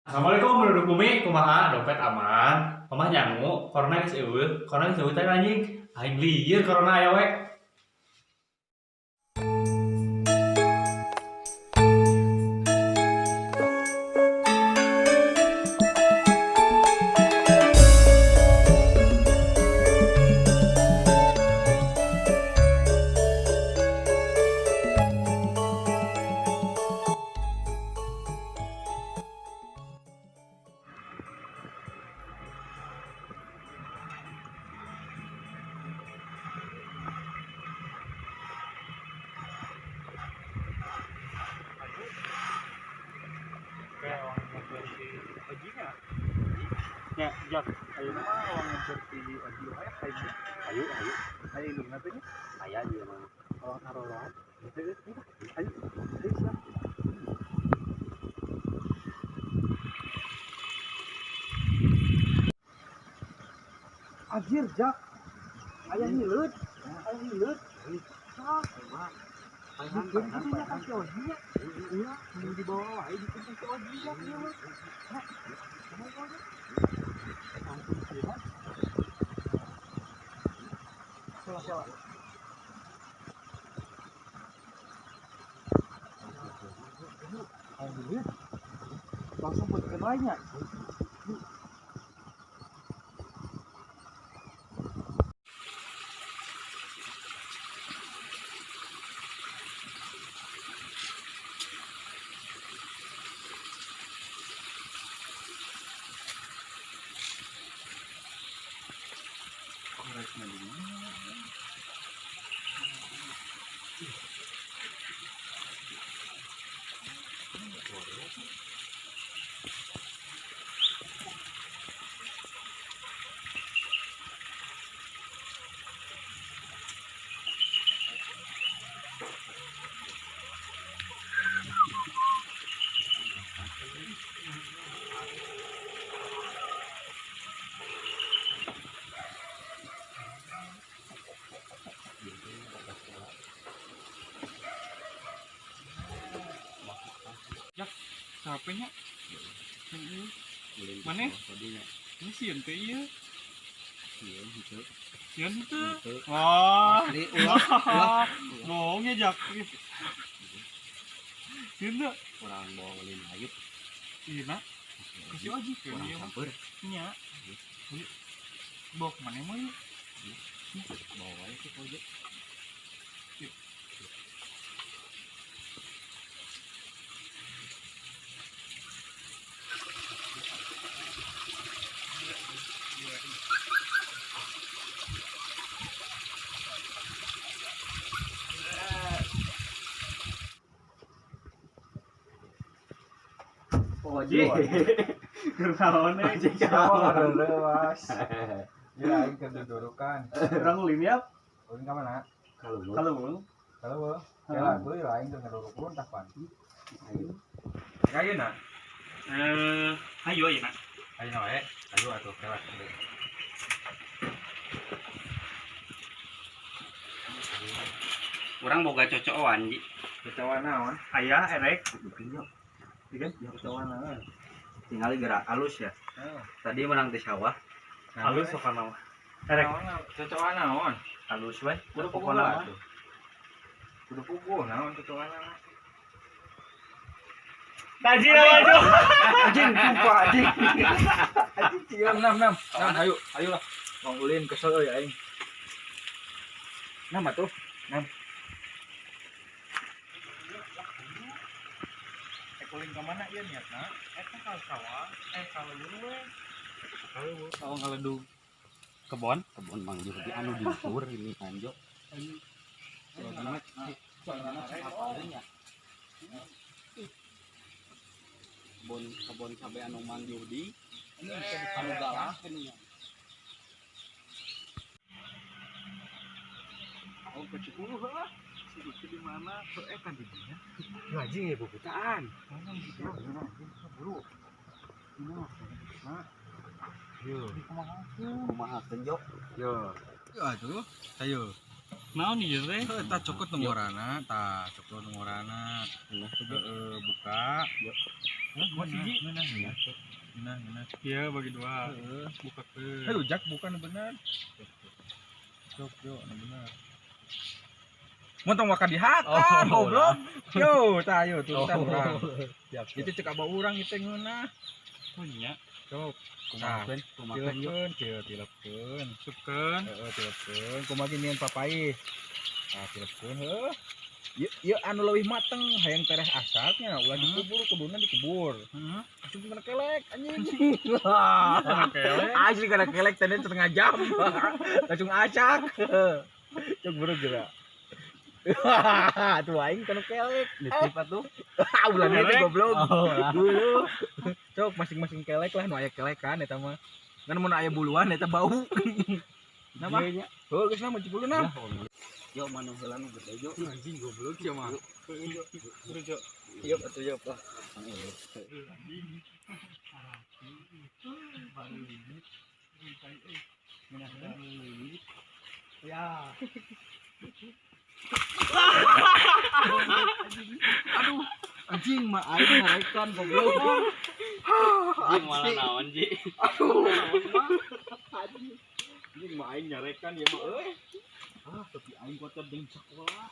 Assalamualaikum penduduk bumi, kumaha dompet aman, mamah nyangu, corona geus eueuh, corona geus eueuh teh anjing, aing lieur corona aya we. Ya, Jak, ayo mah orang seperti Oji wae ayo. Ayo, ayo. Ayo indungna teh nya. Aya ieu mah. Orang aroloan. Ayo, ayo, siap. Anjir, Jak. Aya ngileut. Aya ngileut. Jak. Bikin kitu nya ka si Oji nya. Iya, nu dibawa wae bikin ka si Oji Jak ieu mah. Nah, kumaha Oji? Langsung sih. Salah. Langsung buat lainnya. Capeknya. Mana? Ini sieun teh ieu. Sieun henteu. Sieun henteu. Wah. Ulah. Bohong ya, Jak. Sieun teu? Urang bawa ulin hayup. Iya, nak. Ke si Oji ke Urang ieu mah. samper. Nya. Bawa kemana mah yuk? Bawa wae ke Oji. Yuk. Oji. Kunaon eh? Oji Siapa lewas. Ya aing keur dudurukan. Urang ulin ya. Ulin ka mana? Kalau Kalau Kalau ya atuh ya aing keur ngeduruk tah pan. Ayeuna. Ayo ayeuna. Ayeuna wae. Ayo atuh kelak. Urang boga cocokan, Ji. Cocokan naon? Aya erek. Bikin, Cocokan naon? Tinggal gerak halus ya. Tadi menang di sawah. Halus sok kana mah. Erek. Cocokan naon? Halus we. Kudu puguh Pokona mah. atuh. Kudu puguh naon cocokan naon? Tajir maju. Anjing, sumpah anjing. Anjing cium nam nam. Nam ayo, ayo lah. Mau ulin kesel euy aing. Nam atuh. Nam. Ulin ka mana ieu niatna? Eta ka sawah, ka leuweung we. Ka leuweung. Ngaledug kebon. Kebon Mang Jurdi anu diukur ini anjo. Kebon kebon cabe anu Mang Jurdi anu galak geuning. Oh, kecil lah. Si di mana? Kan di dinya. Anjing ya bubutaan. Mana gitu? Buru. Nah. Yo. Kumaha kenjok? Yo. Yo atuh. Ayo. Naon ieu teh? Tah cokot nongorana, tah cokot nongorana. Heeh, buka. Yo. Heuh, siji. Ngeunah. Iya, bagi dua. Heeh. Bukakeun. Heuh, jak bukan bener. Sok yo, bener. Mun tong waka dihakan, goblok. Yo, tah yo turutan urang. Itu cek abah urang ieu teh ngeunah. Oh nya. Sok. Kumaha? Tilepkeun, kieu tilepkeun. Supkeun. Heeh, tilepkeun. Kumaha ge nyieun papai. Ah, tilepkeun heuh. Ieu anu leuwih mateng hayang tereh asapnya ulah dikubur kuduna dikubur. Heeh. Langsung kena kelek anjing. Kena kelek. Asli kena kelek tadi setengah jam. Langsung acak. Cok buru geura. Tuh aing kena kelek. Nitip atuh. Ulah itu goblok. Dulu. Cok masing-masing kelek lah nu aya kelekan eta mah. Ngan mun aya buluan eta bau. Nama? Heuh geus mah mun na. Yo manu heula nu gede yo. Anjing goblok sia mah. Buru jo. Yuk atuh yuk lah. Ya. Aduh, anjing mah aing ngarekan goblok. Anjing malah naon ji. Aduh. Anjing mah aing nyarekan ya mah euy. Ah, tapi aing kotor jeung sekolah.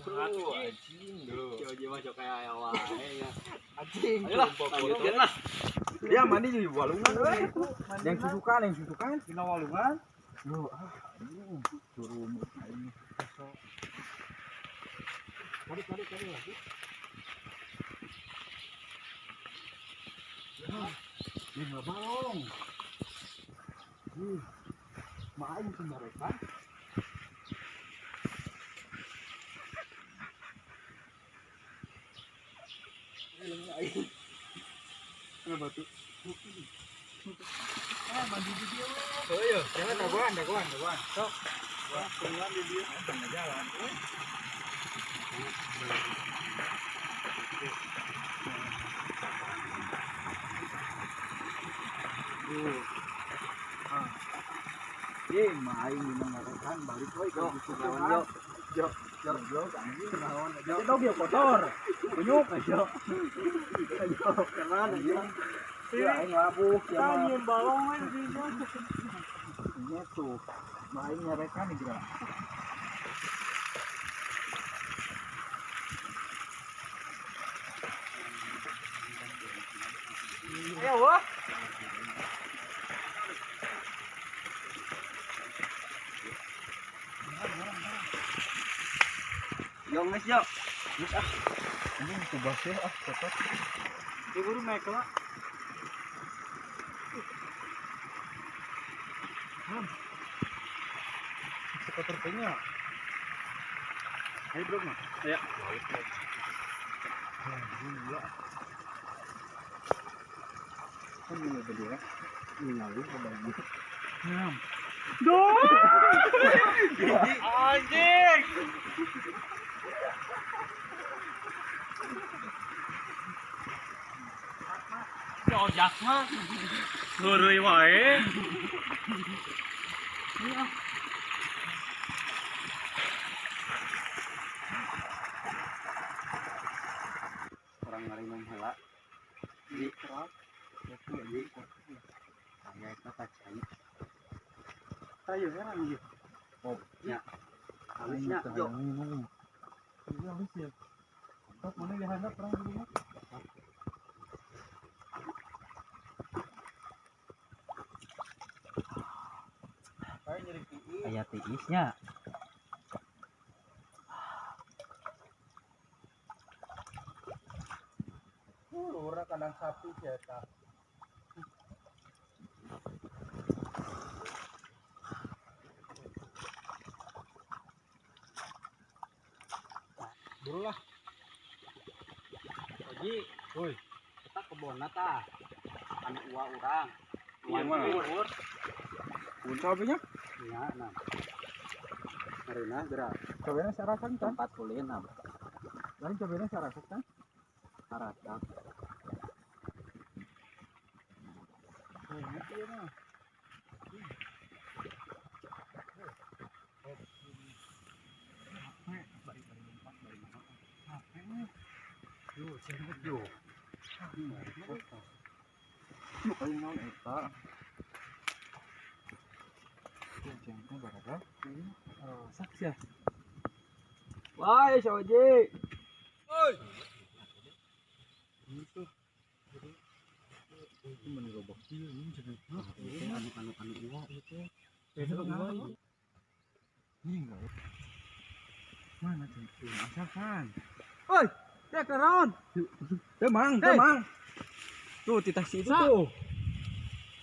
Aduh, anjing duh. Yo ji mah sok aya aya wae ya. Anjing. Ayolah, lanjutkeun lah. Ya mandi di walungan euy. Yang susukan, Dina walungan. Yo, ah, anjing. Curumut aing. Tarik lagi. Ini nggak balong. Main sih mereka. Kena batu. Ah, mandi di dia. Oh iya, jangan dagoan. Sok. Wah, keluar di dia. Tengah jalan. Ih, main di mengarekan balik we Yo, lawan yo. Yo, yo, yo, anjing lawan. Itu dia kotor. Kunyuk aja. Ayo, kemana anjing? Ya aing labuh ya mah. Anjing balong anjing. Ini tuh, main nyarekan nih kira. Ayo wah. Yo geus yo. Geus ah. Anjing itu basah ah kotor. Ieu buru naik lah. Kotor tanya. Ayo bro mah. Ya. Gila. Kan ini berdua. Ini lalu kebagi. Duh. Anjing. Si ojak mah heureuy wae. Orang ngarinum heula. Di kerap. Itu di. Aya eta kacai. Ayo herang ieu. Oh, nya. Halusnya yo. Iya halus ya. Top mana ya handap perang di rumah. Aya tiisnya. Lurah kandang sapi sih eta. Buru lah. Oji, Woi, kita kebonna tah. Anu uwa urang. Iya, mana? Luhur. Mun cabenya? Nya, nah. Marina gerak Cabenya sarasan kan? 46. Lain cabenya sarasan kan? Sarasan. iya mah. Yo, cenut yo. Yuk, ayo naon eta. Tuh, cengkeh barada. Rosak sih ya. Wah, si Oji. Oi. Itu. Ini mana robok ieu ini jadi. Anu anu anu uwa ieu teh. Itu uwa. Ini enggak. Mana cengkeh? Asakan. Oi, ya keron. Temang, Hey. temang. Tuh titah si itu Sa. tuh.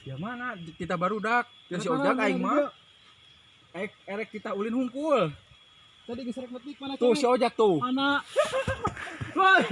Ya mana titah barudak. Ya si Ojak aing mah. Erek erek titah ulin hungkul. Tadi geus rek metik mana? Tuh si Ojak tuh. Mana? Woi.